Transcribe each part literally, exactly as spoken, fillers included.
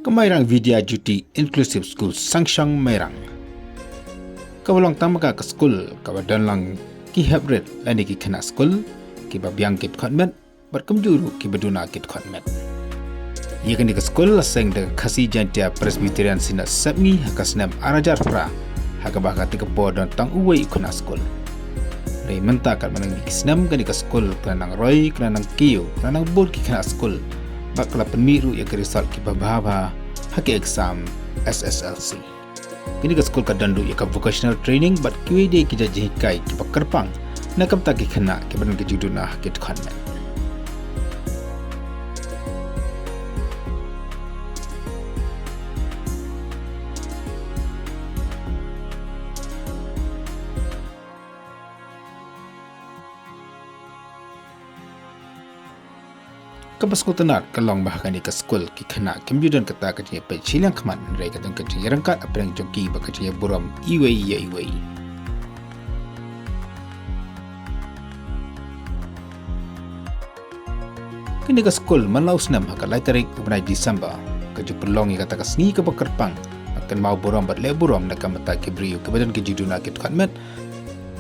Ka Mairang Vidya Jyoti Inclusive School Sangshang Mairang, kaba long tang ma ka skul kaba don lang ki heprit lane ki khynnah skul kiba biang ki dkhot met bad kumjuh ruh kiba duna ki dkhot met. Ïa kane ka skul la seng da ka Khasi Jaintia Presbyterian Synod Sepngi ha ka snem ar hajar phra, ha kaba ha kata ka por don tang uwei u khynnah skul. Hynrei mynta katba nang mih ki snem kane ka skul ka la nang roi, ka la nang kiew, ka la nang bun ki khynnah skul bad ka la pynmih ruh ïa ki result kiba bha bha ha ki exam S S L C. Kane ka skul ka don ruh ïa ka vocational training bad kiwei de ki jait jinghikai kiba kyrpang na ka bynta ki khynnah kiba don ka jingduna ha ki dkhot met. Kaba sngewtynnat ka long ba ha kane ka skul ki khynnah kim ju don kata ka jingïapeit shiliang khmat, hynrei ka don ka jingïaryngkat hapdeng jong ki bad ka jingïaburom iwei ïa iwei. Kane ka skul man la u snem ha ka lai tarik u bnai December ka ju pynlong ïa kata ka sngi kaba kyrpang bad kynmaw burom bad leh burom na ka bynta ki briew kiba don ki jingduna ki dkhot met,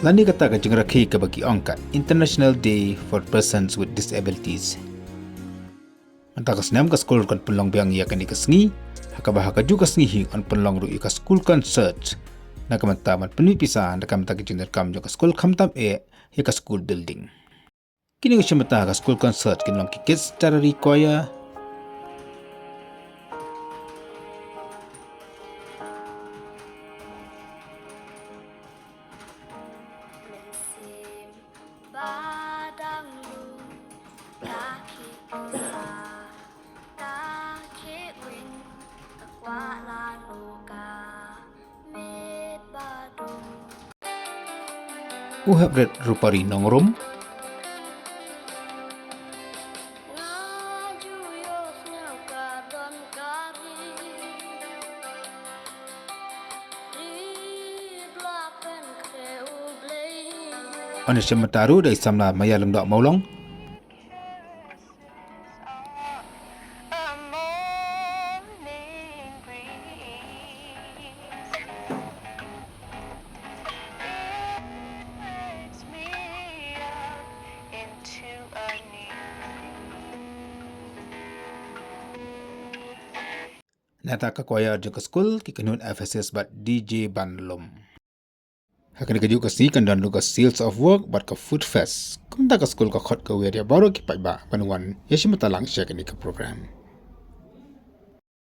lane kata ka jingrakhe kaba ki ong ka International Day for Persons with Disabilities. Mynta ka snem ka skul kan pynlong biang ïa kane ka sngi, ha kaba ha kajuh ka sngi hi yn pynlong ruh ïa ka school concert na ka bynta ban pynmih pisa na ka bynta ka jingdonkam jong ka skul, khamtam eh ïa ka school building. Kine ki shim bynta ha ka school concert kin long ki Kids Literary Choir, u heprit Rupari Nongrum, yn shim bynta ruh da i samla Maya Lyngdoh Mawlong. Nangta ka choir jong ka skul ki kynhun Ephesus bad D J Ban Lum. Ha kane kajuh ka sngi kan don ruh ka Sales of Work bad ka Food Fest. Kumta ka skul ka khot ka wer ïa baroh ki paidbah ban wan ïashim bynta lang sha kane ka program.